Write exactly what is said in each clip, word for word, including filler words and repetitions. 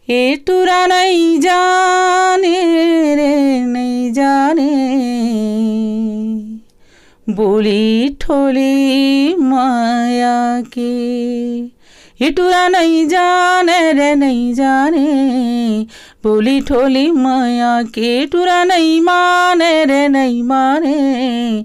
ए टुरा नइ जाने रे नइ जाने, बोली ठोली माया के। ए टुरा नइ जाने रे नइ जाने, बोली ठोली माया के। टुरा नइ माने रे नइ माने,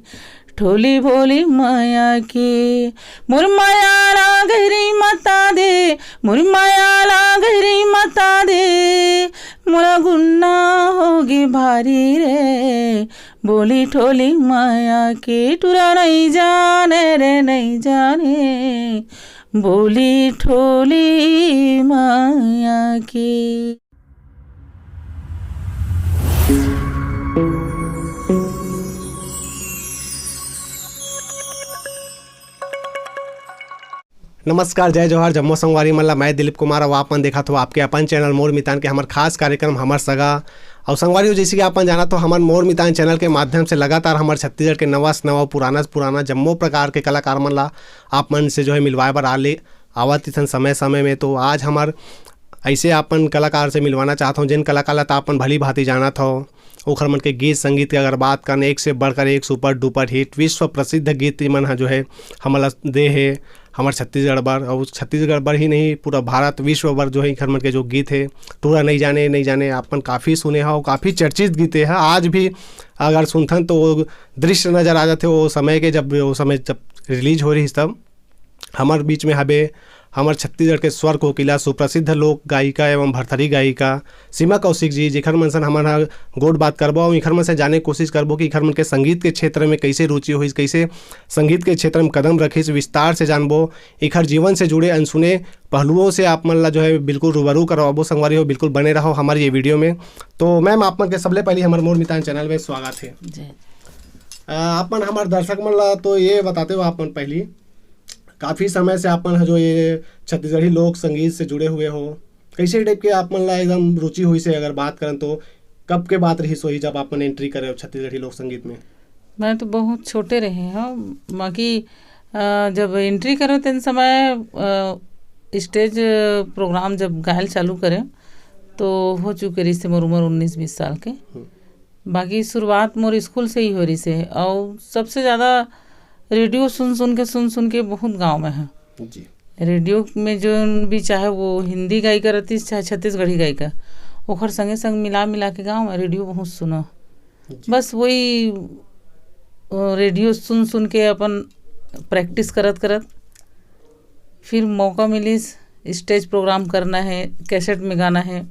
ठोली बोली माया के। मोर माया ला गहरी मता दे, मोर माया ला गहरी मता दे, मोला गुन्ना होगे भारी रे। बोली ठोली माया के, टुरा नइ जाने रे नइ जाने, बोली ठोली माया के। नमस्कार, जय जोहार, जम्मो संगवारी मन ला। मैं दिलीप कुमार, अउ आप मन देखत हो आपके अपन चैनल मोर मितान के हमर खास कार्यक्रम हमर सगा। अउ संगवारी हो, जैसे कि आप मन जानत हो, हमन मोर मितान चैनल के माध्यम से लगातार हमर छत्तीसगढ़ के नवा से नवा, पुराना से पुराना जम्मो प्रकार के कलाकार मन ला आप मन से जो है मिलवाए बर आ ले आवत इथन समय समय में। तो आज हमर ऐसे अपन कलाकार से मिलवाना चाहत हूँ, जिन कलाकार ला त आप मन भली भांति जानत हो। ओखर मन के गीत संगीत के अगर बात करन, एक से बढ़कर एक सुपर डुपर हिट, विश्व प्रसिद्ध गीत मन ह जो है हमन ला दे हे हमर छत्तीसगढ़ बर, अउ छत्तीसगढ़ बर ही नहीं, पूरा भारत विश्व बर जो है इखर मन के जो गीत हे, टूरा नहीं जाने नहीं जाने, आप मन काफ़ी सुने हो, काफ़ी चर्चित गीत हे। आज भी अगर सुनथन तो वो दृश्य नजर आ जाते, वो समय के, जब वो समय जब रिलीज हो रही तब। हमर बीच में हबे हमर छत्तीसगढ़ के स्वर कोकिला, सुप्रसिद्ध लोक गायिका एवं भरथरी गायिका सीमा कौशिक जी, जेखर मन सन हमन ह गोठ बात करबो अउ इखर मन से जाने कोशिश करबो कि इखर मन के संगीत के क्षेत्र में कैसे रुचि होइस, कैसे संगीत के क्षेत्र में कदम रखिस, विस्तार से जानबो। इखर जीवन से जुड़े अनसुने पहलुओं से आप मन ला जो है बिल्कुल रूबरू करवाबो। संगवारी हो, बिल्कुल बने रहो हमर ये वीडियो में। तो मैम, आप मन के सबले पहली हमर मोर मितान चैनल में स्वागत है। जय। अ, आप मन हमर दर्शक मन ला तो ये बताते हो आप मन पहली, काफ़ी समय से आप मन ह जो ये छत्तीसगढ़ी लोक संगीत से जुड़े हुए हो, कैसे टाइप के आप मन ला एकदम रुचि होइस हे? अगर बात करन तो कब के बात रहिस होही जब आप मन एंट्री करे हो छत्तीसगढ़ी लोक संगीत में? मैं तो बहुत छोटे रहे हव, बाकी, अ, जब एंट्री करे तेन समय, अ, स्टेज प्रोग्राम जब गायल चालू करे, तो हो चुके रहिस हे मोर उमर उन्नीस बीस साल के। हम्म। बाकी शुरुआत मोर स्कूल से ही हो रहिस हे, अउ सबसे ज़्यादा रेडियो सुन सुन के, सुन सुन के बहुत गाँव में है। जी। रेडियो में जोन भी, चाहे वो हिंदी गायिका रहती, चाहे छत्तीसगढ़ी गायिका, ओखर संगे संग मिला मिला के गाँव में रेडियो बहुत सुना। जी। बस वही, अ, रेडियो सुन सुन के अपन प्रैक्टिस करत करत फिर मौका मिलिस, स्टेज प्रोग्राम करना है, कैसेट में गाना है,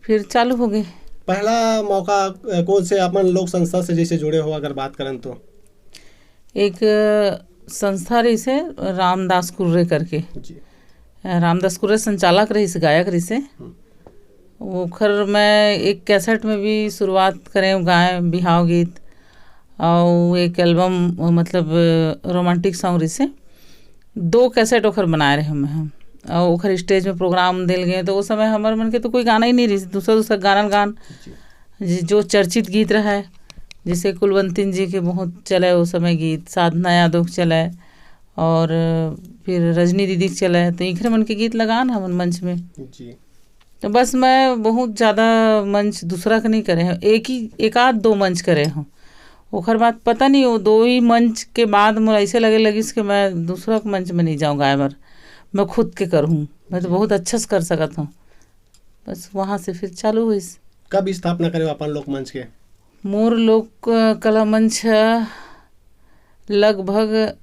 फिर चालू हो गए। पहला मौका, अ, कौन से अपन लोक संस्था से जैसे जुड़े हो अगर बात करन तो? एक, अ, संस्था रहिस हे रामदास कुर्रे करके। जी। अ, रामदास कुर्रे संचालक रहिस हे, गायक रहिस हे। हम्म। ओखर मैं एक कैसेट में भी शुरुआत करे, गाए बिहाव गीत, अउ एक एल्बम, मतलब, रोमांटिक सॉन्ग रहिस हे। दो कैसेट ओखर बनाए रहे मैं हम, अउ ओखर स्टेज में प्रोग्राम देल गए, तो उस समय हमर मन के तो कोई गाना ही नहीं रहिस, दूसरा दूसरा गाना गान, जी। जी, जो चर्चित गीत रहा है, जैसे कुलवंतिन जी के बहुत चले उस समय गीत, साधना यादव के चले, और फिर रजनी दीदी के चले, तो इखरे मन के गीत लगान हमन मंच में। जी। तो बस मैं बहुत ज़्यादा मंच दूसरा के नहीं करे हूँ, एक ही, एक आध दो मंच करे हूँ। ओखर बाद पता नहीं, वो दो ही मंच के बाद मोला ऐसे लगे लगिस कि मैं दूसरा के मंच में नहीं जाऊँ गाए बर, मैं खुद के करूँ, मैं तो जी। बहुत अच्छा से कर सकत हूँ। बस वहाँ से फिर चालू हुई। कब स्थापना करे अपन लोक मंच के? मोर लोक, अ, कला मंच ह लगभग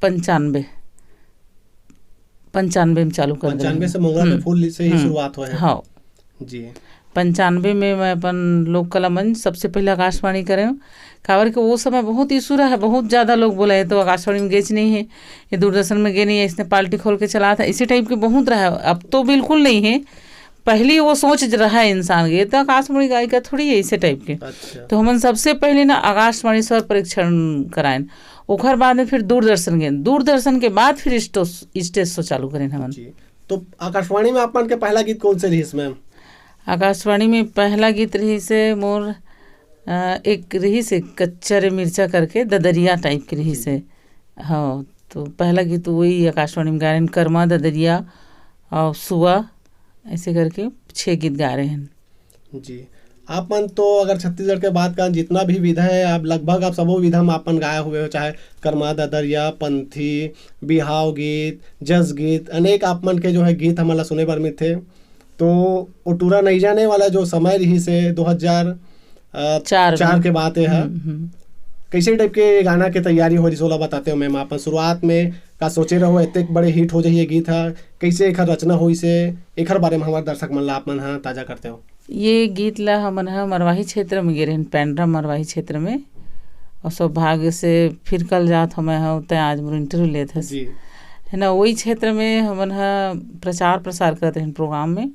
पंचानबे, पंचानबे में चालू कर देहे पंचानबे हन। से मोंगरा के हम्म, फूल से ही हम्म, शुरुआत होए हे। हाँ। जी। पंचानबे में मैं अपन लोक कला मंच सबसे पहले आकाशवाणी करे हूँ। काबर के वो समय बहुत इशू रहा, बहुत ज़्यादा लोग बोला, "ये तो आकाशवाणी में गेच नहीं है, ये दूरदर्शन में गे नहीं है, इसने पार्टी खोल के चला था", इसी टाइप के बहुत रहा। अब तो बिल्कुल नहीं है। पहली वो सोच ज रहा है इंसान के, "ये तो आकाशवाणी गायिका थोड़ी है", इसे टाइप के। अच्छा। तो हमन सबसे पहले ना आकाशवाणी स्वर परीक्षण कराएन, ओखर बाद में फिर दूरदर्शन गए, दूरदर्शन के बाद फिर स्टो-, स्टेज शो चालू करेन हमन। जी। तो आकाशवाणी में अपन के पहला गीत कौन से रहिस, मैम? आकाशवाणी में पहला गीत रहिस हे मोर, अ, एक रहिस हे कच्चा रे मिर्चा करके, ददरिया टाइप के रहिस हे। जी। हाँ, तो पहला गीत वही आकाशवाणी में गायन, करमा ददरिया और सुआ, ऐसे करके छः गीत गा रहे हैं। जी, आप मन तो अगर छत्तीसगढ़ के बात करें, जितना भी विधा है, आप लगभग आप सबो विधा में अपन गाए हुए हो, चाहे कर्मा ददरिया, पंथी, बिहाव गीत, जस गीत, अनेक आप मन के जो है गीत हमन ला सुने बर मिलथे। तो ओ टूरा नई जाने वाला जो समय रहिस हे दो हजार, अ, चार चार में। के बात हे, हाँ। हम्म, हम्म। कैसे टाइप के गाना के तैयारी हो रही, ओला बताते हो मैम? अपन शुरुआत में का सोचे रहो, इतने बड़े हिट हो जाइए गीत है, कैसे एकर रचना होइस हे, एकर बारे में हमारे दर्शक मन ला आप मन हा ताजा करते हो। ये गीत ला हमन ह मरवाही क्षेत्र में गे रहेन, पेंड्रा मरवाही क्षेत्र में, और सौभाग्य से फिर कल जात हमें ह, तय आज मोर इंटरव्यू लेत हस। जी। है ना, वही क्षेत्र में हमन ह प्रचार प्रसार करत रहेन प्रोग्राम में।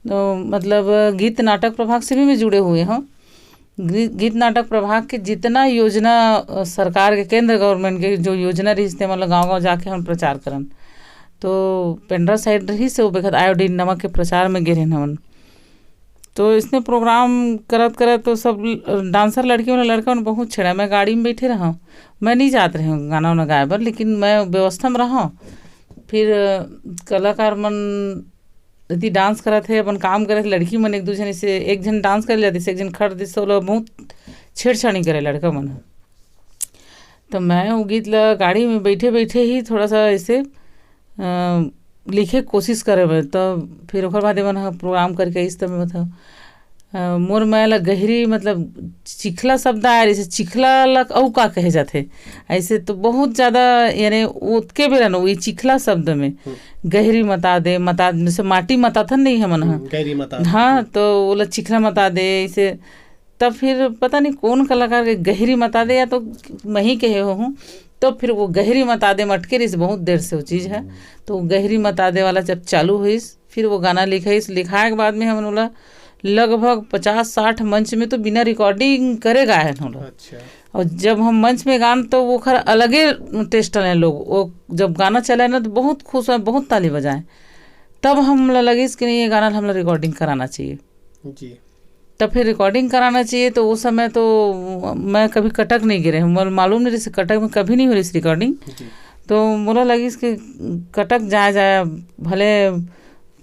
तो मतलब गीत नाटक प्रभाग से भी मैं जुड़े हुए हूँ। गीत, गीत नाटक प्रभाग के जितना योजना, अ, सरकार के, केंद्र गवर्नमेंट के जो योजना रहिस ते, मतलब गाँव-गाँव जाके हम प्रचार करन। तो पेंड्रा साइड रहिस हे, वो बखत आयोडीन नमक के प्रचार में गे रहेन हमन। तो इसने प्रोग्राम करत-करत तो सब ल-, डांसर लड़की मन, लड़का मन बहुत छेड़ा। मैं गाड़ी में बैठे रहा, मैं नहीं जात रहे हूँ गाना वाना गाए बर, लेकिन मैं व्यवस्था में रहा। फिर, अ, कलाकार मन यदि डांस करत हे, अपन काम करत हे, लड़की मन एक दू झन से, एक झन डांस कर लेती से, एक झन खड़ दिस, तो ओला बहुत छेड़छाड़ी करे लड़का मन ह। तो मैं वो गीत ला गाड़ी में बैठे बैठे ही थोड़ा सा ऐसे, अ, लिखे कोशिश करे मैं। तो फिर ओकर बाद एमन ह प्रोग्राम करके इस तरह मतलब, अ, मोर मैं ला गहरी, मतलब चिखला शब्द आए रहिस हे, चिखला ला अउ का कहे जाथे? ऐसे तो बहुत ज्यादा, यानी ओतके बेरा न, ये चिखला शब्द में हम्म। गहरी मता दे, मता, जैसे माटी मताथन नहीं हमन ह। हम्म, गहरी मता दे। हाँ, हम्म। तो ओला चिखला मता दे, ऐसे। तब फिर पता नहीं कौन कलाकार के गहरी मता दे, या तो मैं ही कहे हो हूँ, तो फिर वो गहरी मता दे मटके रहिस बहुत देर से वो चीज है। तो वो गहरी मता दे वाला जब चालू होइस, फिर वो गाना लिखाइस, लिखाए के बाद में हमन ओला लगभग पचास साठ मंच में तो बिना रिकॉर्डिंग करे गाए हन ओला। अच्छा। और जब हम मंच में गान तो वो खर अलगे टेस्ट आने लोग, वो जब गाना चले ना तो बहुत खुश हुए, बहुत ताली बजाए। तब हमला लगिस कि नहीं, ये गाना ला हमला रिकॉर्डिंग कराना चाहिए। जी। तब फिर रिकॉर्डिंग कराना चाहिए, तो उस समय तो मैं कभी कटक नहीं गे रहे हूँ, मोला मालूम नहीं रहिस कटक में कभी नहीं हो रहिस रिकॉर्डिंग। जी। तो मोला लगिस कि कटक जाए जाए, भले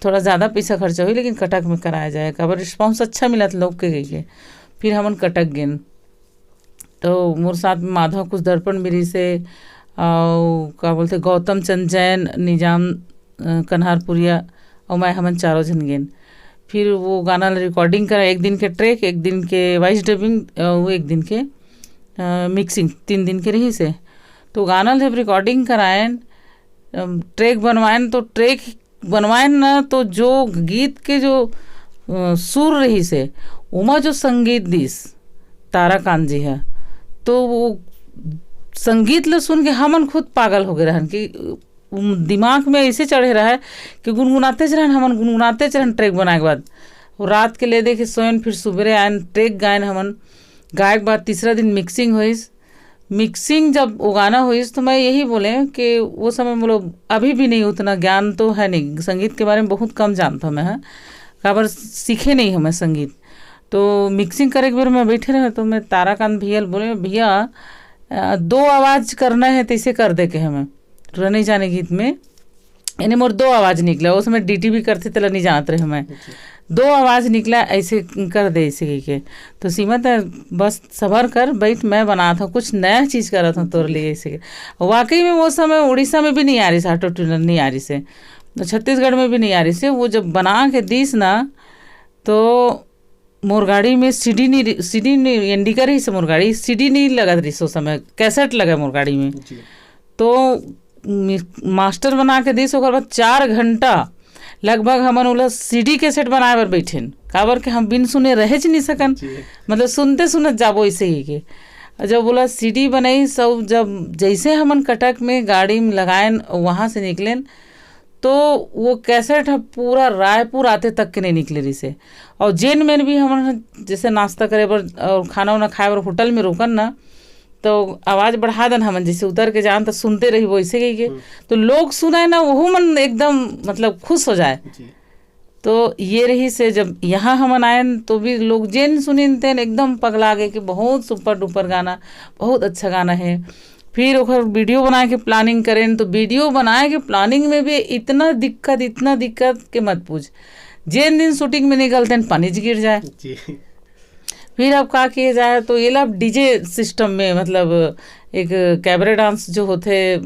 थोड़ा ज्यादा पैसा खर्चा होही, लेकिन कटक में कराया जाए, काबर रिस्पॉन्स अच्छा मिलत लोग के कहिके। फिर हमन कटक गेन, तो मोर साथ में माधव कुछ दर्पण भी रहिस हे, अउ का बोलथे, गौतम चंद जैन, निजाम, अ, कन्हारपुरिया, अउ मैं, हमन चारों झन गेन। फिर वो गाना ला रिकॉर्डिंग करा, एक दिन के ट्रैक, एक दिन के वॉइस डबिंग, अ, वो एक दिन के, अ, मिक्सिंग, तीन दिन के रहिस हे। तो गाना ला जब रिकॉर्डिंग कराएन, अम, ट्रैक बनवाएन, तो ट्रैक बनवाएन ना, तो जो गीत के जो, अ, सुर रहिस हे, ओमा जो संगीत दिस ताराकांत जी ह, तो वो संगीत ल सुन के हमन खुद पागल हो गए रहन कि, अ, दिमाग में ऐसे चढ़े रहे कि गुनगुनाते च रहन, हमन गुनगुनाते च रहन ट्रैक बनाए के बाद। वो रात के ले दे के सोएन, फिर सुबेरे आएन, ट्रैक गाएन हमन। गाए के बाद तीसरा दिन मिक्सिंग होइस, मिक्सिंग जब वो गाना होइस, तो मैं यही बोले कि वो समय, मतलब, अभी भी नहीं, उतना ज्ञान तो है नहीं, संगीत के बारे में बहुत कम जानता हूँ मैं, हाँ, काबर सीखे नहीं हूँ मैं संगीत। तो मिक्सिंग करे के बेर मैं बैठे रहे, तो मैं ताराकांत भैया ल बोले, "भैया, अ, दो आवाज करना है, तो इसे कर दे के हमें।" रने जाने गीत में, यानी मोर दो आवाज निकला, उस समय डीटी भी करथे, तेला नहीं जानत रहे मैं। जी। दो आवाज निकला, ऐसे कर दे, ऐसे कहिके। तो सीमा, त बस सबर कर, बैठ, मैं बनात हूँ, कुछ नया चीज करत हूँ तोर लिए, ऐसे के। वाकई में वो समय उड़ीसा में भी नहीं आ रहिस, ऑटो ट्यूनर नहीं आ रहिस हे, तो छत्तीसगढ़ में भी नहीं आ रहिस हे। वो जब बना के दिस ना, तो मोर गाड़ी में सीडी नहीं, सीडी नहीं, इंडिका रहिस हे मोर गाड़ी, सीडी नहीं लगत रहिस हे, उस समय कैसेट लगे मोर गाड़ी में। जी। तो मि-, मास्टर बना के दिस, ओकर बाद चार घंटा लगभग हमन ओला सीडी कैसेट बनाए बर बैठेन, काबर के हम बिन सुने रहेच नहीं सकन। जी। मतलब, सुनते सुनत जाबो, ऐसे ही के। जब ओला सीडी बनाइस, सब जब जैसे हमन कटक में गाड़ी में लगाएन, वहाँ से निकलेन, तो वो कैसेट ह पूरा रायपुर आते तक के नहीं निकले रहिस हे। और जेन मेन भी हमन ह जैसे नाश्ता करे बर और खाना वाना खाए बर होटल में रुकन ना, तो आवाज बढ़ा देन हमन, जैसे उतर के जान तो सुनते रहिबो, ऐसे कहिके। हम्म। तो लोग सुने ना, वहू मन एकदम, मतलब, खुश हो जाए। जी। तो ये रहिस हे, जब यहाँ हमन आएन तो भी लोग जेन सुनिन तेन एकदम पगला गए कि बहुत सुपर डुपर गाना, बहुत अच्छा गाना है। फिर ओकर वीडियो बनाए के प्लानिंग करेन, तो वीडियो बनाए के प्लानिंग में भी इतना दिक्कत, इतना दिक्कत के मत पूछ। जेन दिन शूटिंग में निकलते हैं, पानी गिर जाए। जी। फिर अब का किए जाए, तो ये ला डीजे सिस्टम में, मतलब, एक कैबरे डांस जो होते,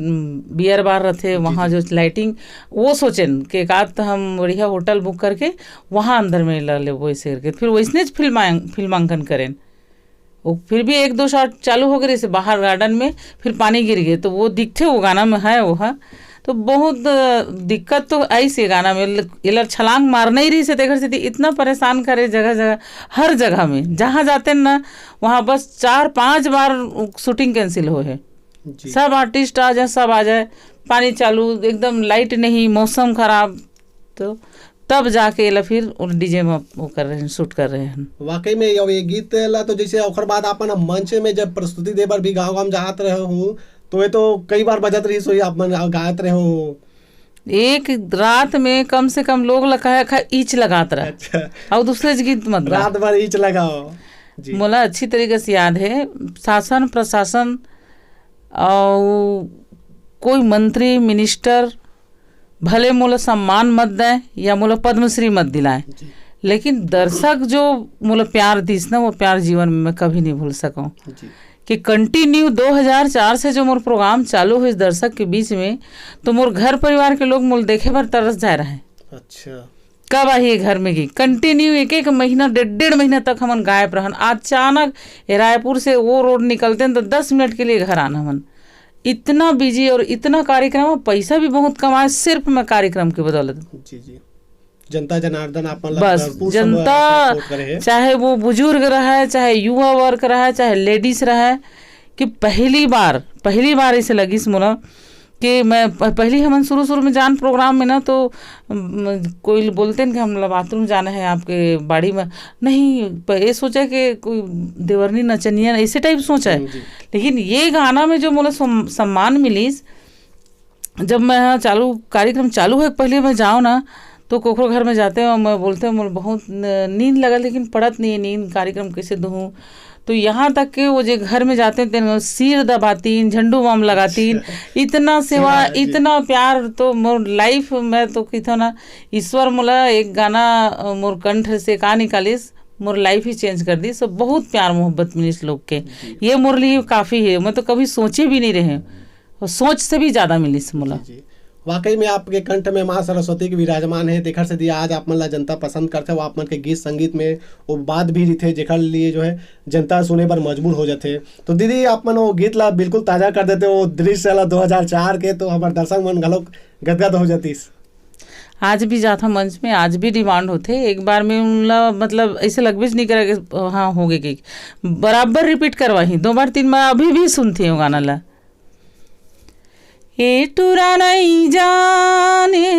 बियर बार रहते, जी, वहाँ जी। जो लाइटिंग, वो सोचेन कि एक आध तो हम बढ़िया होटल बुक करके वहाँ अंदर में ला लेबो, ऐसे करके। फिर वैसने फिल्मांकन करेन। वो फिर भी एक दो शॉट चालू हो गए, जैसे बाहर गार्डन में, फिर पानी गिर गए, तो वो दिखते, वो गाना में है, वो है। तो बहुत, अ, दिक्कत तो आई से गाना में, ल-, ये ला छलांग मारना ही रही से, तेकर से इतना परेशान करे जगह जगह, हर जगह में जहाँ जाते हैं ना, वहाँ बस चार पांच बार शूटिंग कैंसिल हो है। जी। सब आर्टिस्ट आ जाए, सब आ जाए, पानी चालू, एकदम लाइट नहीं, मौसम खराब, तो तब जाके एला फिर डीजे में वो कर रहे हैं, शूट कर रहे हैं। वाकई में, ये गीत ला तो जैसे ओकर बाद अपन मंच में जब प्रस्तुति दे बर भी गाँव गाँव जात रहे हो, तो ये तो कई बार बजत रही, सोई आप मन गात रहे हो। एक रात में कम से कम लोग लगा खा ईच लगात रहा। अच्छा। और दूसरे गीत मत गा। रात भर ईच लगाओ। जी। मोला अच्छी तरीके से याद है, शासन प्रशासन और कोई मंत्री मिनिस्टर भले मोला सम्मान मत दें या मोला पद्मश्री मत दिलाएं, जी। लेकिन दर्शक जो मोला प्यार दिस ना, वो प्यार जीवन में मैं कभी नहीं भूल सकूं। जी। कि कंटिन्यू दो हज़ार चार से जो मोर प्रोग्राम चालू हुई दर्शक के बीच में, तो मोर घर परिवार के लोग मोला देखे बर तरस जाए रहे। अच्छा। कब आही ये घर में गीत? कंटिन्यू एक एक महीना, डेढ़ डेढ़ महीना तक हमन गायब रहन। अचानक ये रायपुर से वो रोड निकलते हैं तो दस मिनट के लिए घर आना हमन। इतना बिजी और इतना कार्यक्रम, और पैसा भी बहुत कमाए सिर्फ मैं कार्यक्रम के बदौलत। जी, जी। जनता जनार्दन आप मन ला बस, भरपूर जनता, सपोर्ट करे हे। चाहे वो बुजुर्ग रहे, चाहे युवा वर्ग रहे, चाहे लेडीज रहे, कि पहली बार, पहली बार ऐसे लगिस मोला कि मैं प-, पहली हमन शुरू शुरू में जान प्रोग्राम में ना, तो म, कोई बोलते हैं कि हम लोग बाथरूम जाना है आपके बाड़ी में, नहीं, प-, ये सोचा कि कोई देवरनी नचनिया ऐसे टाइप सोचा है। हम्म, जी। लेकिन ये गाना में जो मोला सम-, सम्मान मिलिस, जब मैं यहाँ चालू, कार्यक्रम चालू है, पहले मैं जाओ ना, तो कोखरो घर में जाते हैं और मैं बोलते हैं, "मोला बहुत न-, नींद लगा, लेकिन पड़त नहीं है नींद, कार्यक्रम कैसे दूँ?" तो यहाँ तक कि वो जे घर में जाते हैं, तेन सिर दबातीन, झंडू बाम लगातीन, अच्छा। इतना सेवा, सेवा, जी। इतना प्यार, तो मोर लाइफ, मैं तो कहता ना, ईश्वर मोला एक गाना, अ, मोर कंठ से का निकालिस, मोर लाइफ ही चेंज कर दी। सो बहुत प्यार मोहब्बत मिलिस लोग के, जी। ये मोर लिए काफ़ी है, मैं तो कभी सोचे भी नहीं रहे। और सोच से भी ज्यादा मिलिस मोला। जी, जी। वाकई में आपके कंठ में माँ सरस्वती के विराजमान है, तेखर से दिया आज आप मन ला जनता पसंद करथे, वो आप मन के गीत संगीत में वो बात भी रहिथे, जेखर लिए जो है जनता सुने बर मजबूर हो जाथे। तो दीदी, आप मन वो गीत ला बिल्कुल ताजा कर देते, वो दृश्य ला दो हज़ार चार के, तो हमारे दर्शक मन घलोक गदगद हो जातीस। आज भी जाथा मंच में, आज भी डिमांड होथे। एक बार में उनला, मतलब, ऐसे लगबेच नहीं करे कि हाँ, हो गए कि बराबर रिपीट करवाही, दो बार, तीन बार, अभी भी सुनती हूँ गाना ला। ए टुरा नहीं जाने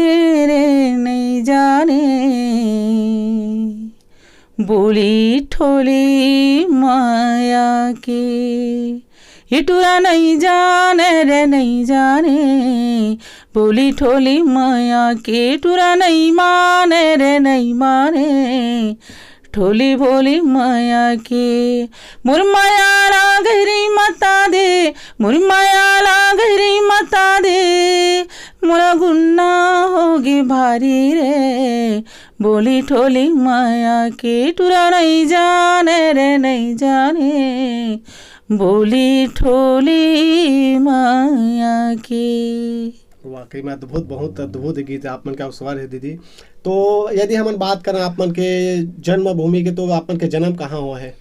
रे, नहीं जाने, बोली ठोली माया के। ए टुरा नहीं जाने रे, नहीं जाने, बोली ठोली माया के। टुरा नहीं माने रे, नहीं माने, ठोली भोली माया के। मोर माया ला गहरी मता दे, मोर माया ला गहरी मता दे, मोला गुन्ना होगे भारी रे। बोली ठोली माया के, टुरा नहीं जाने रे, नहीं जाने, बोली ठोली माया के। वाकई में अद्भुत, बहुत अद्भुत गीत आप मन के स्वर है दीदी। तो यदि हमन बात करन आप मन के जन्मभूमि के, तो आप मन के जन्म कहाँ हुआ है?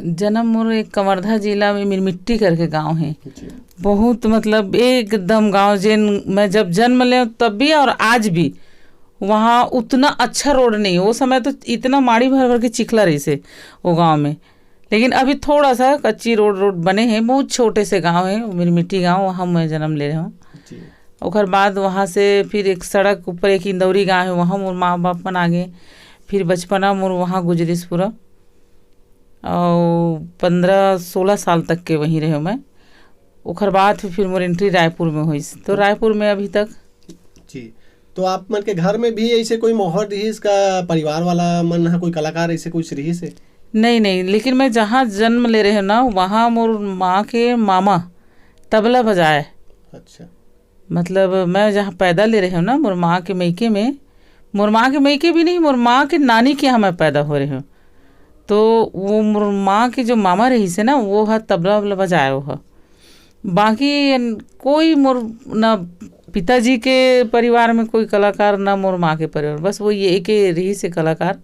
जन्म मोर एक कवर्धा जिला में मिरमिट्टी करके गांव है। जी। बहुत, मतलब, एकदम गांव, जेन मैं जब जन्म ले तब भी और आज भी वहाँ उतना अच्छा रोड नहीं। वो समय तो इतना माड़ी भर भर के चिखला रहिसे वो गांव में, लेकिन अभी थोड़ा सा कच्ची रोड, रोड बने हैं। बहुत छोटे से गांव है, मिरमिट्टी गांव, वहाँ मैं जन्म ले रहे हूँ। जी। ओकर बाद वहाँ से फिर एक सड़क ऊपर एक इंदौरी गांव है, वहाँ मोर माँ बाप मन आ गए। फिर बचपना मोर वहाँ गुजरिस पूरा, और पन्द्रह सोलह साल तक के वहीं रहे मैं। ओकर बाद फिर, फिर मोर एंट्री रायपुर में होइस, तो रायपुर में अभी तक। जी। तो आप मन के घर में भी ऐसे कोई माहौल रहिस का, परिवार वाला मन ह, कोई कलाकार ऐसे कुछ रहिस है? नहीं, नहीं, लेकिन मैं जहाँ जन्म ले रहे ना, वहाँ मोर माँ के मामा तबला बजाए। अच्छा। मतलब, मैं जहाँ पैदा ले रहे हूँ ना, मोर माँ के मइके में, मोर माँ के मइके भी नहीं, मोर माँ के नानी के यहाँ मैं पैदा हो रहे हूँ। तो वो मोर माँ के जो मामा रहिस हे ना, वो ह तबला उबला बजाए, वो ह। बाकी न-, कोई मोर, ना पिताजी के परिवार में कोई कलाकार, ना मोर माँ के परिवार, बस वो ये एके रहिस हे कलाकार,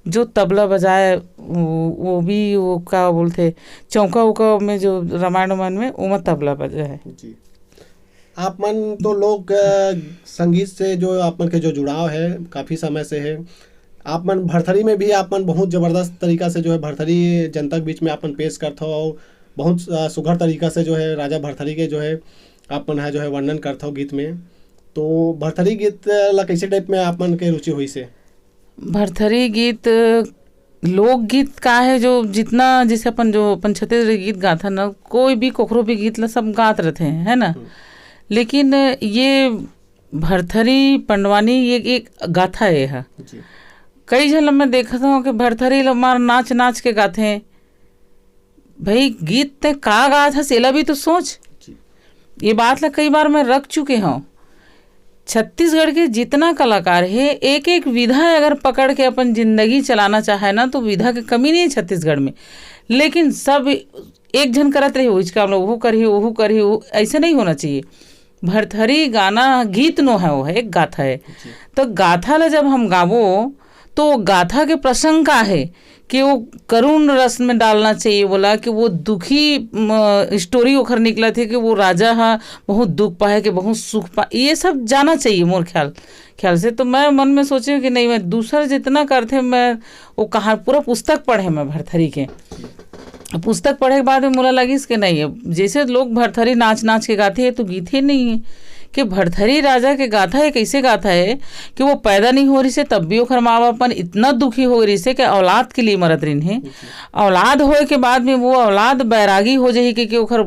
जो तबला बजाए, वो, वो भी, वो का बोलथे, चौका उका में, जो रामायण वामायण में, ओमा तबला बजाए। जी। आप मन तो लोक, अ, संगीत से जो आप मन के जो जुड़ाव है, काफ़ी समय से है। आप मन भरथरी में भी आप मन बहुत ज़बरदस्त तरीका से जो है भरथरी जनता के बीच में आप मन पेश करथव और बहुत, अ, सुघर तरीका से जो है राजा भरथरी के जो है आप मन ह जो है वर्णन करथव गीत में। तो भरथरी गीत ला कैसे type में आप मन के रुचि होइस हे? भरथरी गीत, लोकगीत का है, जो जितना, जैसे अपन, जो अपन छत्तीसगढ़ी गीत गाथन ना, कोई भी कोखरो भी गीत ला सब गात रहते हैं, है ना? हम्म। लेकिन ये भरथरी पंडवानी, ये एक गाथा है, ये ह। जी। कई झन ला मैं देखत हूँ कि भरथरी ला मार नाच नाच के गाथे। भाई, गीत ते का गात हस, एला भी तो सोच। जी। ये बात ला कई बार मैं रख चुके हूँ। छत्तीसगढ़ के जितना कलाकार हे, एक एक विधा अगर पकड़ के अपन जिंदगी चलाना चाहे ना, तो विधा के कमी नहीं है छत्तीसगढ़ में। लेकिन सब एक झन करत रही, उचका हम लोग वो करही, वो करही, वो, ऐसे नहीं होना चाहिए। भरथरी गाना गीत नो है, वो है, एक गाथा है। जी। तो गाथा ला जब हम गाबो, तो वो गाथा के प्रसंग का है कि वो करुण रस में डालना चाहिए, बोला कि वो दुखी, म, story ओखर निकलत हे कि वो राजा हा बहुत दुख पाए, कि बहुत सुख पा, ये सब जाना चाहिए मोर ख्याल, ख्याल से। तो मैं मन में सोचे कि नहीं, मैं दूसर जितना करथे, मैं वो कहा, पूरा पुस्तक पढ़े मैं भरथरी के। पुस्तक पढ़े के बाद में मोला लगिस कि नहीं, जैसे लोग भरथरी नाच नाच के गाथे, ये तो गीत ही नहीं है कि भरथरी राजा के गाथा है, कैसे गाथा है कि वो पैदा नहीं हो रहिस हे, तब भी ओखर माँ बाप मन इतना दुखी हो रहिस हे कि औलाद के लिए मरत रहिन हे। औलाद होए के बाद में वो औलाद बैरागी हो जाही, क्योंकि ओखर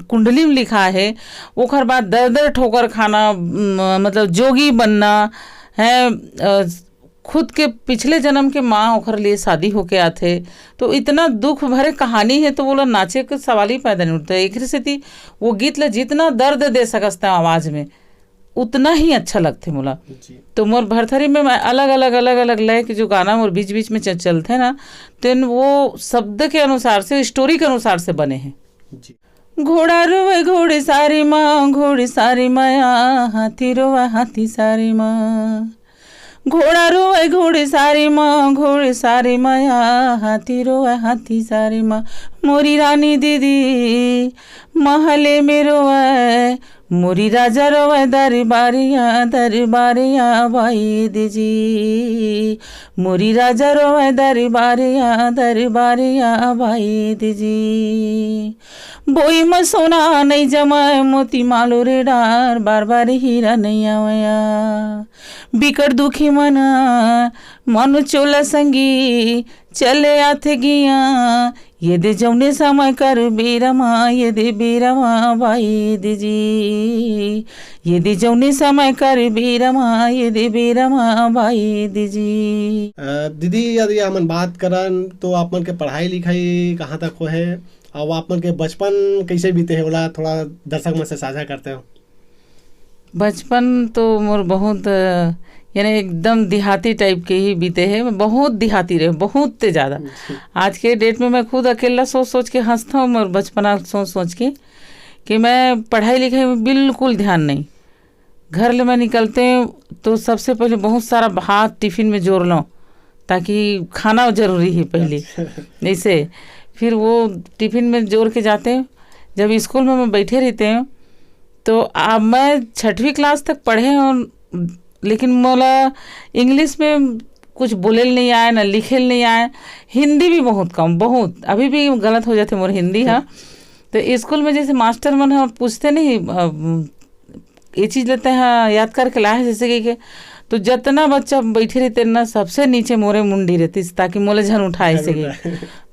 कुंडली में लिखा है। ओखर बाद दर दर ठोकर खाना, म-, मतलब जोगी बनना है, अ, खुद के पिछले जन्म के माँ ओखर लिए शादी होके आथे, तो इतना दुख भरे कहानी है, तो वो ला नाचे के सवाल ही पैदा नहीं उठता। एकरे सेती वो गीत ला जितना दर्द दे सकस त आवाज में, उतना ही अच्छा लगथे मोला। जी। तो मोर भरथरी में मैं अलग-अलग, अलग-अलग लय के जो गाना मोर बीच-बीच में च-, चलथे ना, तेन वो शब्द के अनुसार से, story के अनुसार से बने हैं। जी। घोड़ा रोवे घोड़े सारी माँ, घोड़े सारी माया, हाथी रोवे हाथी सारी माँ। घोड़ा रोवे घोड़े सारी माँ, घोड़े सारी माया, हाथी रोवे हाथी सारी माँ। मोरी रानी दीदी महले में रोवे, मोरी राजा रोवे दरबारिया, दरबारिया भाई दीजी। मोरी राजा रोवे दरबारिया, दरबारिया भाई दीजी। बोई म सोना नहीं जमाए, मोती मालो रे डार, बार बार हीरा नहीं आवया। बिकट दुखी मन, मन चोला संगी, चले आथे गिया। ये दे जौने समय कर बेरा मा, ये दे बेरा मा भाई दीजी। ये दे जौने समय कर बेरा मा, ये दे बेरा मा भाई दीजी। अ, दीदी, यदि हमन बात करन, तो आप मन के पढ़ाई लिखाई कहाँ तक होए हे? अउ आप मन के बचपन कइसे बीते हे, ओला थोड़ा दर्शक मन से साझा करते हो। बचपन तो मोर बहुत, अ, यानी एकदम देहाती type के ही बीते हे। मैं बहुत देहाती रहे, बहुत ज़्यादा। जी। आज के date में मैं खुद अकेला सोच सोच के हँसता हूँ, मोर बचपना सोच सोच के, कि मैं पढ़ाई लिखाई में बिल्कुल ध्यान नहीं। घर ले मैं निकलते तो सबसे पहले बहुत सारा भात टिफिन में जोर लूँ, ताकि खाना जरूरी है पहली। अच्छा। ऐसे फिर वो टिफिन में जोर के जाते हैं। जब स्कूल में मैं बैठे रहते हैं, तो आ, मैं छठवीं क्लास तक पढ़े हूँ, लेकिन मोला इंग्लिश में कुछ बोले नहीं आए, ना लिखे नहीं आए। हिंदी भी बहुत कम, बहुत, अभी भी गलत हो जाते मोर हिंदी। हाँ, तो स्कूल में जैसे मास्टर मन ह पूछते नहीं, अ, ये चीज लेते हैं, याद करके लाए हैं, जैसे कि, कि, तो जितना बच्चा बैठे रहते ना, सबसे नीचे मोरे मुंडी रहती, ताकि मोले झन उठाए से कि।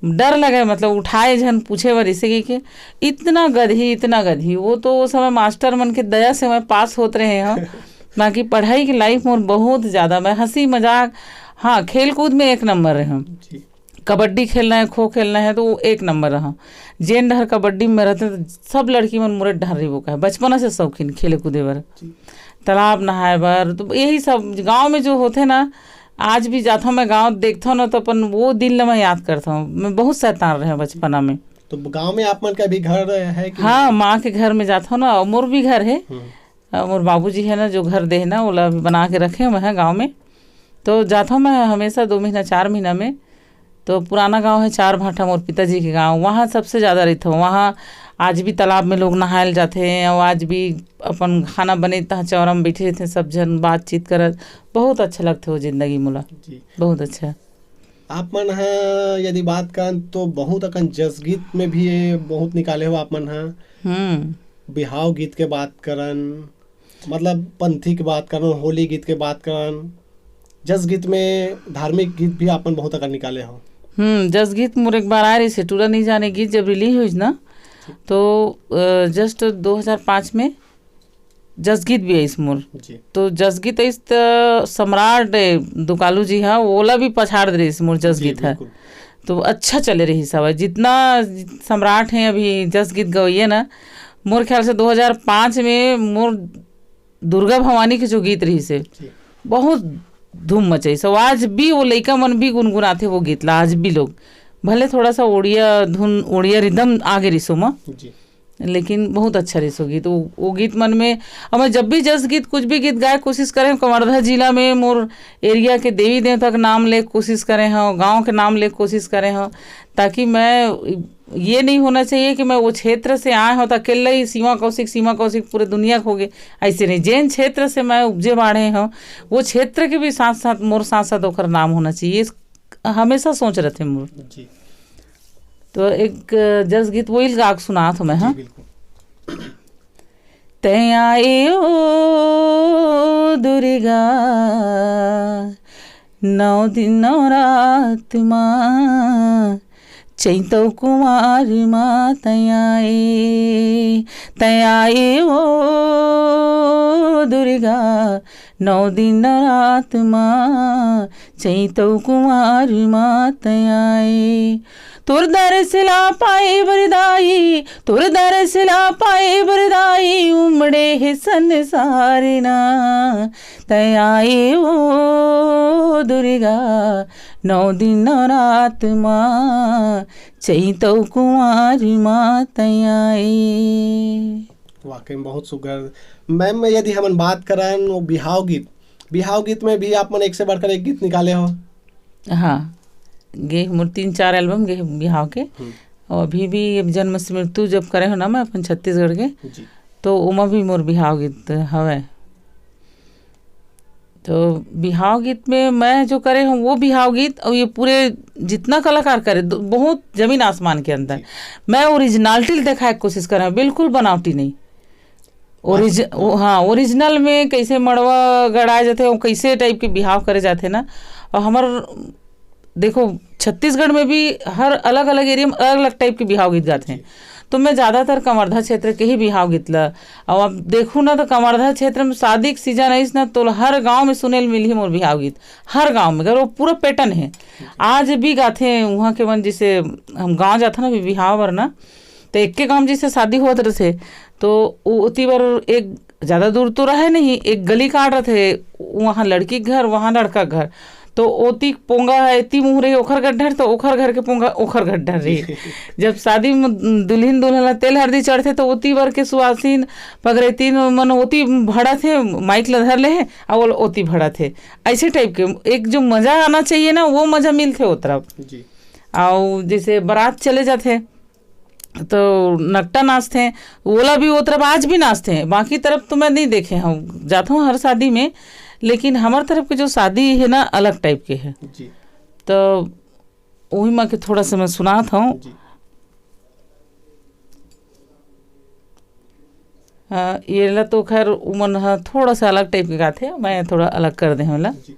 डर लगे, मतलब, उठाए झन, पूछे बर, इसे कि, कि इतना गधी, इतना गधी। वो तो वो समय मास्टर मन के दया से मैं पास होत रहे हूँ। बाकी पढ़ाई के लाइफ मोर बहुत ज्यादा, मैं हंसी मजाक, हाँ, खेल कूद में एक नंबर रहे हूँ। जी। कबड्डी खेलना है, खो खेलना है, तो वो एक नंबर रहा। जेन डहर कबड्डी में रहते, तो सब लड़की मन मोरे डहर रहिबो कहे, बचपना से शौकीन खेले कूदे बर, जी। तालाब नहाए बर। तो यही सब गांव में जो होते ना, आज भी जाता हूँ मैं गांव, देखता हूँ ना, तो अपन वो दिन ला मैं याद करता हूँ। मैं बहुत शैतान रहे बचपना में। तो गांव में आप मन का भी घर है कि? हाँ, माँ के घर में जाता हूँ ना, और मोर भी घर है। हम्म। अ, मोर बाबूजी है ना, जो घर दे है ना, ओला अभी बना के रखे हुए हैं गांव में। तो जाता हूँ मैं हमेशा दो महीना, चार महीना में। तो पुराना गांव है चार भाटा, मोर पिताजी के गांव, वहाँ सबसे ज़्यादा रहता हूँ। वहाँ आज भी तालाब में लोग नहायल जाते हैं, और आज भी अपन खाना बने तहाँ चौरा में बैठे रहते हैं, सब जन बातचीत करत। बहुत अच्छा लगता है वो जिंदगी मोला। जी। बहुत अच्छा। आप मन ह यदि बात करन तो बहुत अकन जसगीत में भी ये बहुत निकाले हो आप मन ह। हम्म। बिहाव गीत के बात करन, मतलब पंथी के बात करन, होली गीत के बात करन, जसगीत में धार्मिक गीत भी आप मन बहुत अकन निकाले हो। हम्म, जसगीत मोर एक बार आए रहिस हे, टूरा नहीं जाने गीत जब रिलीज होइस ना, तो, अ, जस्ट दो हज़ार पाँच में जसगीत भी आइस मोर। जी। तो जसगीत आइस त सम्राट, ए, दुकालू जी हा, ओला भी पछाड़ दे रहिस मोर जी, जसगीत हा। बिल्कुल। तो अच्छा चले रहिस हवय। जितना सम्राट है अभी जसगीत गवैया ना, मोर ख्याल से दो हज़ार पाँच में मोर दुर्गा भवानी के जो गीत रहिस हे, जी। बहुत धूम मचाइस। आज भी वो लइका मन भी गुनगुनाथे वो गीत ला, आज भी लोग। भले थोड़ा सा ओड़िया धुन, ओड़िया रिदम आगे रहिस ओमा, जी। लेकिन बहुत अच्छा रहिस वो गीत। वो, वो गीत मन में, अब मैं जब भी जस गीत, कुछ भी गीत गाए कोशिश करे हूँ, कवर्धा जिला में मोर एरिया के देवी देवता के नाम ले कोशिश करे हूँ, गाँव के नाम ले कोशिश करे हूँ, ताकि मैं, ये नहीं होना चाहिए कि मैं वो क्षेत्र से आए हूँ तो अकेले ही सीमा कौशिक, सीमा कौशिक पूरे दुनिया के हो गए। ऐसे नहीं, जेन क्षेत्र से मैं उपजे बाढ़े हूँ, वो क्षेत्र के भी साथ साथ, मोर साथ साथ ओकर नाम होना चाहिए। इस हमेशा सोच रहे थे मोर। जी। तो एक जस गीत वही गा के सुनात हूँ मैं, जी, हाँ। बिल्कुल। तैं आए ओ दुर्गा, नौ दिन नौ रात मा, चैतौ कुमार मा तैं आए, तैं आए ओ दुर्गा, नौ दिन नौ रात मा, चैतौ कुमार मा तैं आए। तोर दरस ला पाए बर दाई, तोर दरस ला पाए बर दाई, उमड़े हे संसार ना। तैं आए ओ दुर्गा, नौ दिन नौ रात मा, चैतौ कुमार मा तैं आए। वाकई में बहुत सुघर। मैम, यदि हमन बात करन वो बिहाव गीत, बिहाव गीत में भी आप मन एक से बढ़कर एक गीत निकाले हो। हाँ, गे मोर तीन चार एल्बम गे बिहाव के। हम्म। और अभी भी अब जन्म से मृत्यु जब करे हो ना मैं अपन छत्तीसगढ़ के, जी। तो ओमा भी मोर बिहाव गीत हवय। तो बिहाव गीत में मैं जो करे हूँ वो बिहाव गीत, और ये पूरे जितना कलाकार करे, दो-, बहुत जमीन आसमान के अंतर। जी। मैं ओरिजिनलिटी दिखाए के कोशिश करे हूँ, बिल्कुल बनावटी नहीं। ओरिज-, वास्तव में। वो, हाँ, ओरिजिनल में कैसे मड़वा गड़ाए जाते, वो कैसे टाइप के बिहाव करे जाते ना। और हमर, देखो, छत्तीसगढ़ में भी हर अलग-अलग एरिया में अलग-अलग टाइप के बिहाव गीत गाते हैं। जी। तो मैं ज़्यादातर कवर्धा क्षेत्र के ही बिहाव गीत ला, और आप देखू ना तो कवर्धा क्षेत्र में शादी के सीजन आइस ना, तो हर गांव में सुने ल मिलही मोर बिहाव गीत, हर गांव में, अगर वो पूरा पैटर्न है। आज भी गाथे वहाँ के मन, जैसे हम गांव जाथे ना बिहाव बर ना, तो एक के गांव जैसे शादी होत रहथे, तो उ-, ओती बर एक ज़्यादा दूर तो रहे नहीं, एक गली काट रहथे, वहाँ लड़की के घर, वहाँ लड़का के घर, तो ओती पोंगा है, एती मुँह रही ओखर गड्ढर, तो ओखर घर के पोंगा ओखर गड्ढर रही। जब शादी में दुल्हन दुल्हन ला तेल हरदी चढ़थे, तो ओती बर के सुवासिन पगरेतीन मन ओती भड़थे, माइक ला धर ले हे, और ओती भड़थे। ऐसे टाइप के एक जो मज़ा आना चाहिए ना, वो मज़ा मिलथे ओ तरफ। जी। और जैसे बारात चले जाथे, तो नकटा नाचथे, ओला भी वो तरफ आज भी नाचथे। बाकी तरफ तो मैं नहीं देखे हूँ, जाता हूँ हर शादी में, लेकिन हमारे तरफ के जो शादी है ना, अलग टाइप के है। जी। तो वही माँ के थोड़ा सा मैं सुनात हूँ। जी। हाँ, ये ला तो खैर उमन ह थोड़ा सा अलग टाइप के गाथे, मैं थोड़ा अलग कर दे हूँ ला। जी।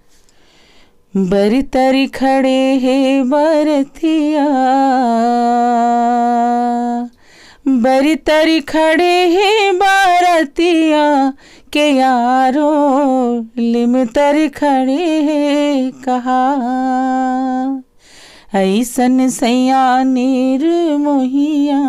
बरी तरी खड़े हे बरतिया, बरी तरी खड़े हे बरतिया, के यारो लिम तरी खड़े हे कहा। ऐसन सैया निर्मोहिया,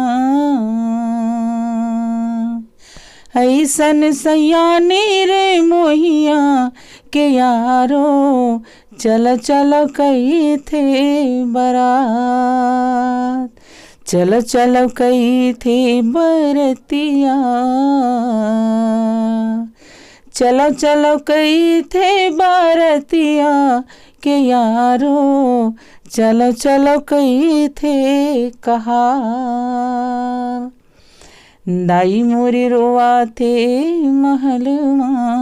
ऐसन सैया निर्मोहिया के यारो, चलो चलो कहिथे बरात, चलो चलो कहिथे बरतिया, चलो चलो कहिथे बरतिया के यारो, चलो चलो कहिथे कहार। दाई मोरी रोवाथे महल मा,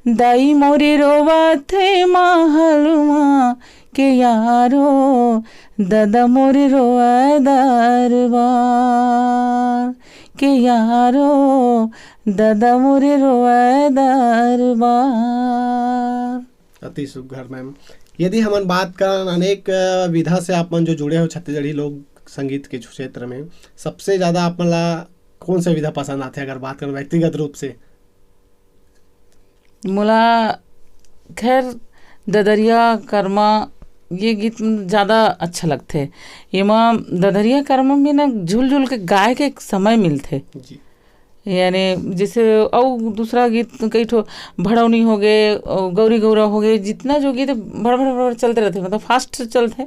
दाई मोरी रोवाथे महल मा के यारो, ददा मोरी रोवा दरबार के यारो, ददा मोरी रोवा दरबार। अति सुघर मैम। यदि हमन बात करन अनेक, अ, विधा से आप मन जो जुड़े हो छत्तीसगढ़ी लोक संगीत के क्षेत्र में, सबसे ज्यादा आप मन ला कौन सा विधा पसंद आथे, अगर बात करन व्यक्तिगत रूप से? मोला खैर ददरिया करमा ये गीत मन ज्यादा अच्छा लगथे। एमा ददरिया करमा में ना झुल झुल के गाए के एक समय मिलथे। जी। यानी जैसे अउ दूसरा गीत कई ठो भड़ौनी हो गए, अउ गौरी गौरा हो गए, जितना जो गीत भड़ भड़ भड़ चलते रहते, मतलब फास्ट चलते।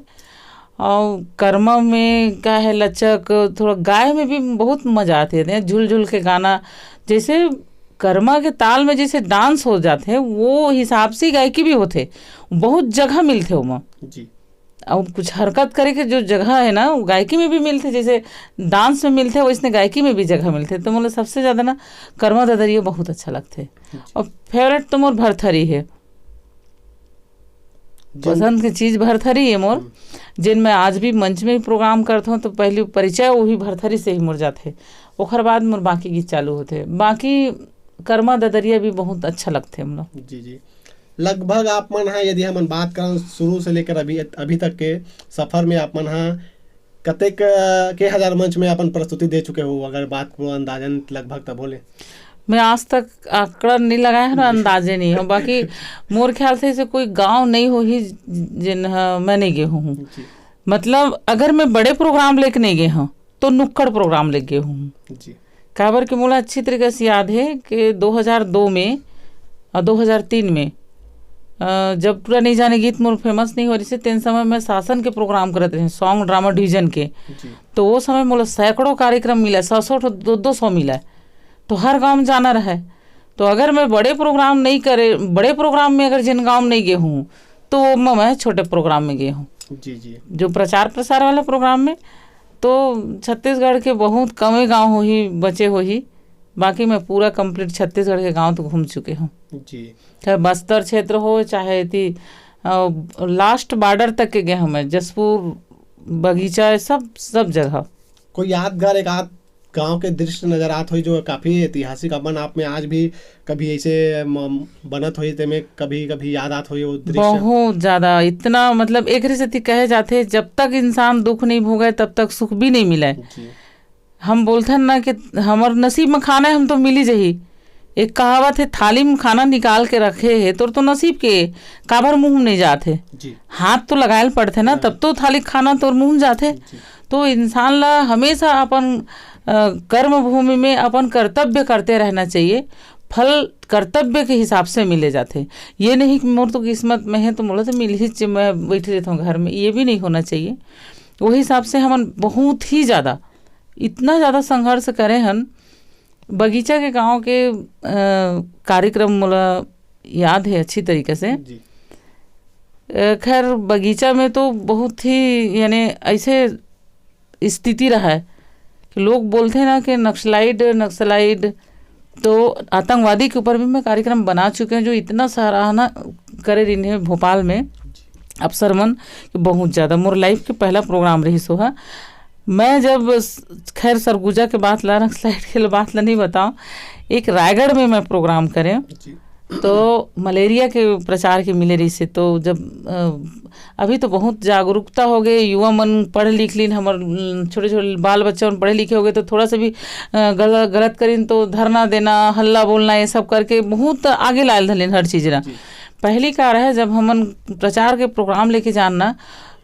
और करमा में का है लचक, थोड़ा गाए में भी बहुत मजा आते हैं, झुल झुल के गाना। जैसे करमा के ताल में जैसे डांस हो जाते हैं, वो हिसाब से गायकी भी होते, बहुत जगह मिलते ओमा। जी। और कुछ हरकत करे के जो जगह है ना, वो गायकी में भी मिलते, जैसे डांस में मिलते, वैसने गायकी में भी जगह मिलते। तो मोला सबसे ज्यादा ना करमा ददरिया बहुत अच्छा लगते। जी। और फेवरेट तो मोर भरथरी है, जिन- पसंद के चीज भरथरी है मोर। हम्म। जिन मैं आज भी मंच में भी प्रोग्राम करत हूँ, तो पहली परिचय वही भरथरी से ही मोर जाथे, ओखर बाद मोर बाकी गीत चालू होते। बाकी करमा ददरिया भी बहुत अच्छा लगथे मोला। जी, जी। लगभग आप मन ह, यदि हमन बात करन शुरू से लेकर अभी, अभी तक के सफर में आप मन ह कतेक, अ, के हजार मंच में अपन प्रस्तुति दे चुके हो, अगर बात को अंदाजन लगभग तब बोले? मैं आज तक आंकड़ा नहीं लगाया है ना, जी। अंदाजे नहीं हो, बाकी मोर ख्याल से ऐसे कोई गांव नहीं हो ही जिन ह मैं नहीं गए हूँ। जी। मतलब अगर मैं बड़े प्रोग्राम लेके नहीं गए हूँ तो नुक्कड़ प्रोग्राम लेके गए हूँ। जी। काबर कि मोला अच्छी तरीके से याद है कि दो हज़ार दो में और दो हज़ार तीन में, अ, जब पूरा नहीं जाने गीत मोर फेमस नहीं हो रही से, तेन समय मैं शासन के प्रोग्राम करत रहे, सॉन्ग ड्रामा डिवीजन के। जी। तो वो समय मोला सैकड़ों कार्यक्रम मिला, सौ सौ ठो, दो दो सौ मिला, तो हर गांव में जाना रहे। तो अगर मैं बड़े प्रोग्राम नहीं करे, बड़े प्रोग्राम में अगर जिन गांव में नहीं गए हूँ, तो वो मैं, मैं छोटे प्रोग्राम में गए हूँ। जी, जी। जो प्रचार प्रसार वाला प्रोग्राम में, तो छत्तीसगढ़ के बहुत कमे गांव होही, बचे होही, बाकी मैं पूरा कंप्लीट छत्तीसगढ़ के गांव तो घूम चुके हूँ। जी। चाहे बस्तर क्षेत्र हो, चाहे एती, अ, लास्ट बॉर्डर तक के गए हूँ मैं, जशपुर, बगीचा, सब, सब जगह। कोई यादगार एक आध गांव के दृश्य नजर आत होई जो काफी ऐतिहासिक अपन आप में आज भी कभी ऐसे म-, बनत होई, तेमे कभी, कभी याद आत होई वो दृश्य? बहुत ज्यादा, इतना मतलब एक सेती कहे जाथे, जब तक इंसान दुख नहीं भोगे तब तक सुख भी नहीं मिले। जी। हम बोलथन ना कि हमर नसीब में खाना है, हम तो मिली जही। एक कहावत है, थाली में खाना निकाल के रखे है, तोर तो नसीब के, काबर मुंह में नहीं जात है। जी। हाथ तो लगाए ल पड़थे ना, हाँ। तब तो थाली खाना तोर मुंह में जाथे। जी। तो इंसान ला हमेशा अपन, अ, कर्म भूमि में अपन कर्तव्य करते रहना चाहिए। फल कर्तव्य के हिसाब से मिले जाथे। ये नहीं कि मोर तो किस्मत में है तो मोला तो मिल ही च-, मैं बैठे रहता हूँ घर में, ये भी नहीं होना चाहिए। वही हिसाब से हमन बहुत ही ज्यादा, इतना ज्यादा संघर्ष करे हन। बगीचा के गांव के, अ, कार्यक्रम मोला याद है अच्छी तरीके से। जी। अ, खैर, बगीचा में तो बहुत ही, यानी, ऐसे स्थिति रहा है कि लोग बोलते हैं ना कि नक्सलाइट, नक्सलाइट, तो आतंकवादी के ऊपर भी मैं कार्यक्रम बना चुके हूँ, जो इतना सराहना करे रही है भोपाल में अफसर मन, कि बहुत ज्यादा। मोर लाइफ के पहला प्रोग्राम रही सो है। मैं जब स-, खैर, सरगुजा के बात ला, नक्सलाइट के बात ला नहीं बताऊँ, एक रायगढ़ में मैं प्रोग्राम करें। जी। तो मलेरिया के प्रचार के मिले रहिसे, तो जब अ, अभी तो बहुत जागरूकता हो गए, युवा मन पढ़ लिख लीन, हमर उम, छोटे छोटे बाल बच्चा मन पढ़े लिखे हो गए, तो थोड़ा सा भी अ, गल, गलत करिन तो धरना देना, हल्ला बोलना, ये सब करके बहुत आगे लायल धलिन हर चीज ला। पहली का रहे, जब हमन प्रचार के प्रोग्राम लेके जान ना,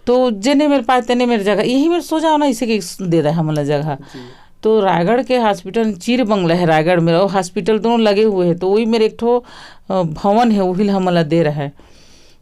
तो जेने मेर पाए तेने मेर जगह, यही मेर सो जाओ ना, इसी के दे रहे हमन ला जगह। तो रायगढ़ के हॉस्पिटल, चीर बंगला है रायगढ़ में, और हॉस्पिटल दोनों लगे हुए हैं, तो वही मेरे एक ठो अ, भवन है, वही ला हमन ला दे रहा है।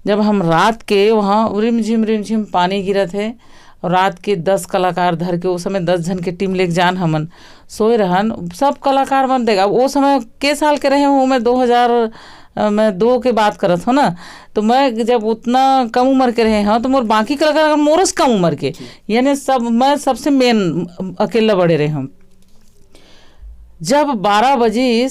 जब हम रात के वहाँ रिम झिम रिम झिम पानी गिरत है, और रात के दस कलाकार धर के, उस समय दस झन के टीम लेके जान हमन सोए रहन, सब कलाकार मन देख। अब वो समय के साल के रहे हूँ मैं, दो हज़ार, अ, मैं दो के बात करत हूँ ना, तो मैं जब उतना कम उम्र के रहे हूँ, तो मोर बाकी कलाकार मोर से कम उम्र के, यानी सब, मैं सबसे मेन अकेला बड़े रहे हूँ। जब बारह बजे,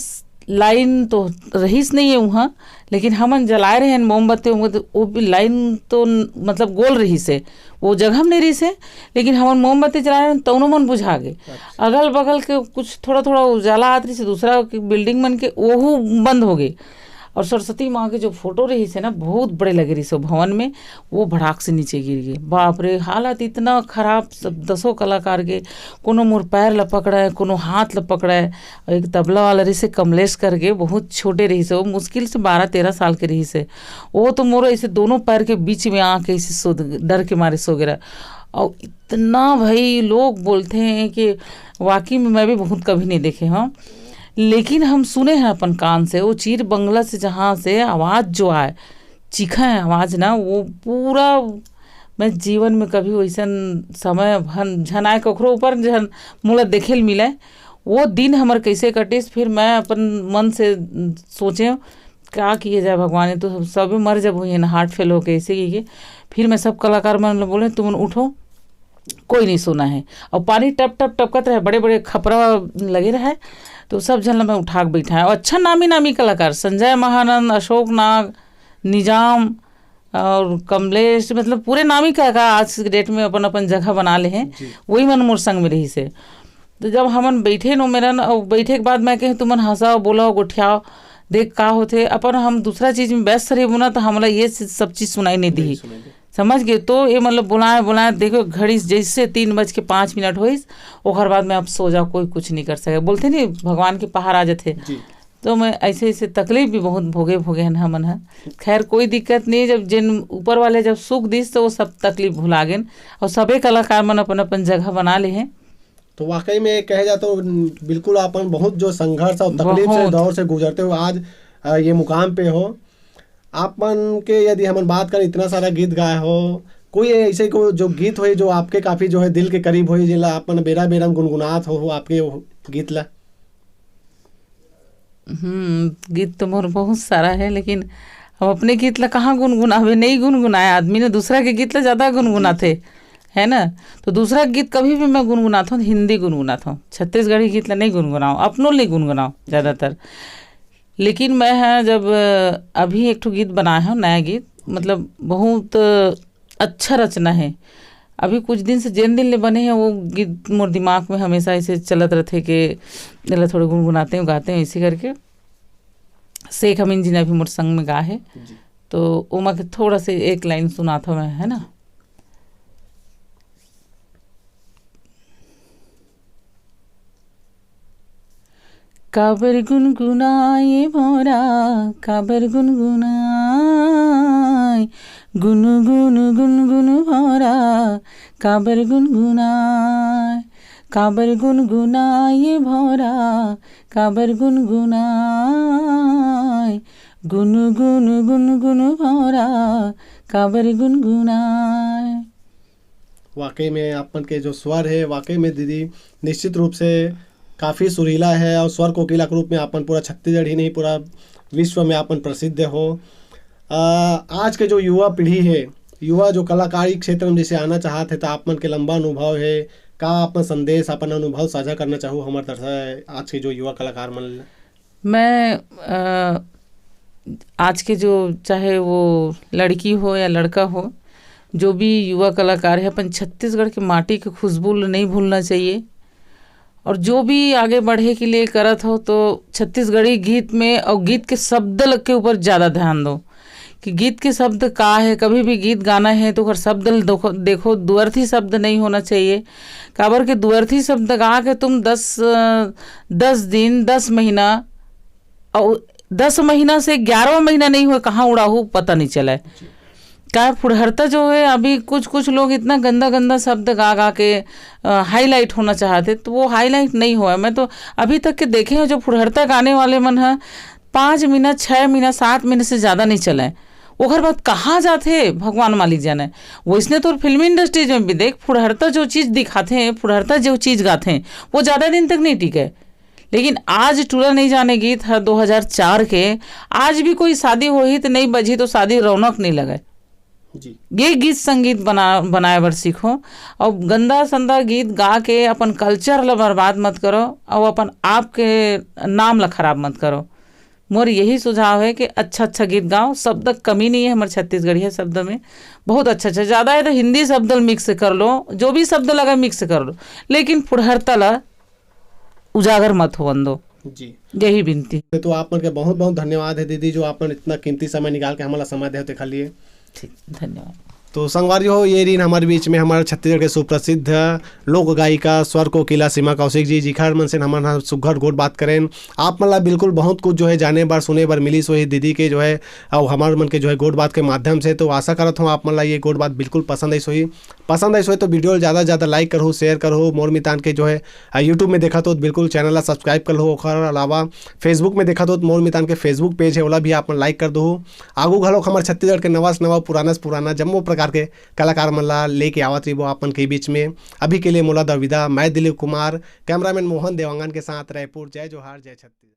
लाइन तो रहीस नहीं है वहाँ, लेकिन हमन जलाए रहे हैं मोमबत्ती, मोमबत्ती, वो भी लाइन तो न-, मतलब गोल रहीस है, वो जगह में नहीं रहीस है, लेकिन हमन मोमबत्ती जलाए रहे हैं, तौनो मन बुझा गए। अगल बगल के कुछ थोड़ा थोड़ा उजाला आत रहीस है, दूसरा के बिल्डिंग मन के, वहू बंद हो गए। और सरस्वती माँ के जो फोटो रहीस है ना, बहुत बड़े लगे रहीस है भवन में, वो भड़ाक से नीचे गिर गए। बाप रे, हालत इतना खराब, सब दसों कलाकार के, कोनो मोर पैर ला पकड़ा है, कोनो हाथ ला पकड़ा है। एक तबला वाला रहीस है कमलेश करके, बहुत छोटे रहीस है, वो मुश्किल से बारह तेरह साल के रहीस है। वो तो मोर ऐसे दोनों पैर के बीच में आके ऐसे सो, डर के मारे सो गिरा। और इतना भाई लोग बोलते हैं कि वाकई में मैं भी बहुत कभी नहीं देखे हूँ, लेकिन हम सुने हैं अपन कान से, वो चीर बंगला से जहाँ से आवाज़ जो आए, चीखा है आवाज़ ना, वो पूरा मैं जीवन में कभी वैसन समय भन झन आए कखरो ऊपर, झन मोला देखे ल मिले। वो दिन हमर कैसे कटिस, फिर मैं अपन मन से सोचे का किए जाए भगवान, ये तो सबे मर जब हुई है ना हार्ट फेल होके, ऐसे की के। फिर मैं सब कलाकार मन ल बोले, तुम उठो, कोई नहीं सोना है। और पानी टप टप टपकत रहे, बड़े बड़े खपरा लगे रहे, तो सब झन ल मैं उठा के बैठा है। और अच्छा नामी नामी कलाकार, संजय महानंद, अशोक नाग, निजाम और कमलेश, मतलब पूरे नामी कलाकार आज के डेट में अपन अपन जगह बना ले हैं। वही मन मोर संग में रहीस है। तो जब हमन बैठे नो मेरन, और बैठे के बाद मैं कहे, तुमन हंसाओ, बोलाओ, गोठियाओ, देख का होथे। अपन हम दूसरा चीज में व्यस्त रही ना, तो हमला ये सब चीज सुनाई नहीं दी। समझ गए? तो ये मतलब बुलाए बुलाए, देखो घड़ी जैसे तीन बज के पाँच मिनट होइस, ओकर बाद मैं अब सो जाओ, कोई कुछ नहीं कर सके। बोलते नहीं, भगवान के पहाड़ आ जाते। तो मैं ऐसे ऐसे तकलीफ भी बहुत भोगे भोगे हन हमन ह। खैर, कोई दिक्कत नहीं, जब जिन ऊपर वाले जब सुख दिस, तो वो सब तकलीफ भुला गेन। और सबे कलाकार मन अपन अपन जगह बना ले हैं। तो वाकई में कहे जाए तो बिल्कुल आपन बहुत जो संघर्ष और तकलीफ से, बहुत। दौर से गुजरते हुए आज, अ, ये मुकाम पे हो। आपन के यदि हमन बात करें, इतना सारा गीत गाए हो, कोई ऐसे को जो गीत होई जो आपके काफी जो है दिल के करीब होई, जेला आपन बेरा बेरा में गुनगुनात हो, हो आपके वो गीत ला? हम्म, गीत तो मोर बहुत सारा है, लेकिन हम अपने गीत ला कहाँ गुनगुनावे? नहीं गुनगुनाए आदमी ने, दूसरा के गीत ला ज्यादा गुनगुनाथे, है ना? तो दूसरा गीत कभी भी मैं गुनगुनात हूँ, हिंदी गुनगुनात हूँ, छत्तीसगढ़ी गीत ला नहीं गुनगुनाओ, अपनो नहीं गुनगुनाओ ज्यादातर। लेकिन मैं है जब, अ, अभी एक ठो गीत बनाए हूँ, नया गीत, मतलब बहुत अच्छा रचना है। अभी कुछ दिन से जेन दिन ले बने हैं, वो गीत मोर दिमाग में हमेशा ऐसे चलत रहते कि एला थोड़े गुनगुनाते हैं, गाते हैं, इसी करके। शेख अमीन जी ने अभी मोर संग में गा है, तो ओमा के थोड़ा से एक लाइन सुनात हूँ मैं, है ना? काबर गुनगुनाए भौरा, काबर गुनगुनाए, गुनगुन गुनगुन भौरा, काबर गुनगुनाए, काबर गुनगुनाए भौरा, काबर गुनगुनाए, गुनगुन गुनगुन भौरा, काबर गुनगुनाए। वाकई में आपन के जो स्वर है, वाकई में दीदी निश्चित रूप से काफ़ी सुरीला है और स्वर कोकिला के रूप में आपन पूरा छत्तीसगढ़ ही नहीं, पूरा विश्व में आपन प्रसिद्ध हो। आ, आज के जो युवा पीढ़ी है, युवा जो कलाकारी क्षेत्र में जैसे आना चाहत है, तो आप मन के लंबा अनुभव है, का आपन संदेश, अपन अनुभव साझा करना चाहू हमारे तरफ से आज के जो युवा कलाकार मन? मैं, अ, आज के जो, चाहे वो लड़की हो या लड़का हो, जो भी युवा कलाकार है, अपन छत्तीसगढ़ के माटी के खुशबू ल नहीं भूलना चाहिए। और जो भी आगे बढ़े के लिए करत हो, तो छत्तीसगढ़ी गीत में और गीत के शब्द लग के ऊपर ज़्यादा ध्यान दो कि गीत के शब्द का है। कभी भी गीत गाना है तो ओकर शब्द ल देखो, देखो, दुअर्थी शब्द नहीं होना चाहिए। काबर के दुअर्थी शब्द गा के तुम दस, अ, दस दिन, दस महीना, और दस महीना से ग्यारहवाँ महीना नहीं हुए, कहाँ उड़ाहू, पता नहीं चला है। का फुड़हरता जो है, अभी कुछ कुछ लोग इतना गंदा गंदा शब्द गा गा के हाईलाइट होना चाहते, तो वो हाईलाइट नहीं हुआ। मैं तो अभी तक के देखे हूँ, जो फुड़हरता गाने वाले मन ह पाँच मिनट, छः मिनट, सात मिनट से ज़्यादा नहीं चले। ओकर बाद कहाँ जाथे, भगवान मालिक जाने। वैसने तो फिल्म इंडस्ट्रीज में भी देख, फुड़हरता जो चीज़ दिखाते हैं, फुड़हरता जो चीज़ गाते हैं, वो ज़्यादा दिन तक नहीं टिके। लेकिन आज टूरा नहीं जाने गीत ह दो हज़ार चार के, आज भी कोई शादी होही तो नहीं बजही, तो शादी रौनक नहीं लगे। जी। ये गीत संगीत बना बनाए बर सीखो, और गंदा संदा गीत गा के अपन कल्चर ला बर्बाद मत करो, और अपन आप के नाम ला खराब मत करो। मोर यही सुझाव है कि अच्छा अच्छा गीत गाओ। शब्द कमी नहीं है हमारे छत्तीसगढ़िया शब्द में, बहुत अच्छा अच्छा। ज़्यादा है तो हिंदी शब्द मिक्स कर लो, जो भी शब्द लगा मिक्स कर लो, लेकिन फुड़हरता ला उजागर मत होवन दो। जी। यही विनती। तो आप मन के बहुत बहुत धन्यवाद है दीदी, जो आप मन इतना कीमती समय निकाल के हमला समय दे तेखर लिए। ठीक, धन्यवाद। तो संगवारी हो, ये रहिन हमारे बीच में हमारे छत्तीसगढ़ के सुप्रसिद्ध लोक गायिका स्वर कोकिला सीमा कौशिक जी, जिखर मन से हमन ह सुघर गोठ बात करेन। आप मन ला बिल्कुल बहुत कुछ जो है जाने बर, सुने बर मिलिस होही दीदी के जो है, और हमार मन के जो है गोठ बात के माध्यम से। तो आशा करत हूँ आप मन ला ये गोठ बात बिल्कुल पसंद आइस होही। पसंद आइस होही तो वीडियो ला ज़्यादा से ज़्यादा लाइक करहू, शेयर करहू। मोर मितान के जो है, आ, YouTube में देखत हो तो बिल्कुल चैनल ला सब्सक्राइब कर लो। ओखर अलावा Facebook में देखत हो तो मोर मितान के Facebook पेज है, ओला भी आप मन लाइक कर दो। आगू घलोक हमर छत्तीसगढ़ के नवा से नवा, पुराना से पुराना जम्मो प्रकार के कलाकार मन ला लेके आवत रहिबो आप मन के बीच में। अभी के लिए मोला दव विदा, मैं दिलीप कुमार, कैमरामैन मोहन देवांगन के साथ रायपुर। जय जोहार, जय छत्तीसगढ़।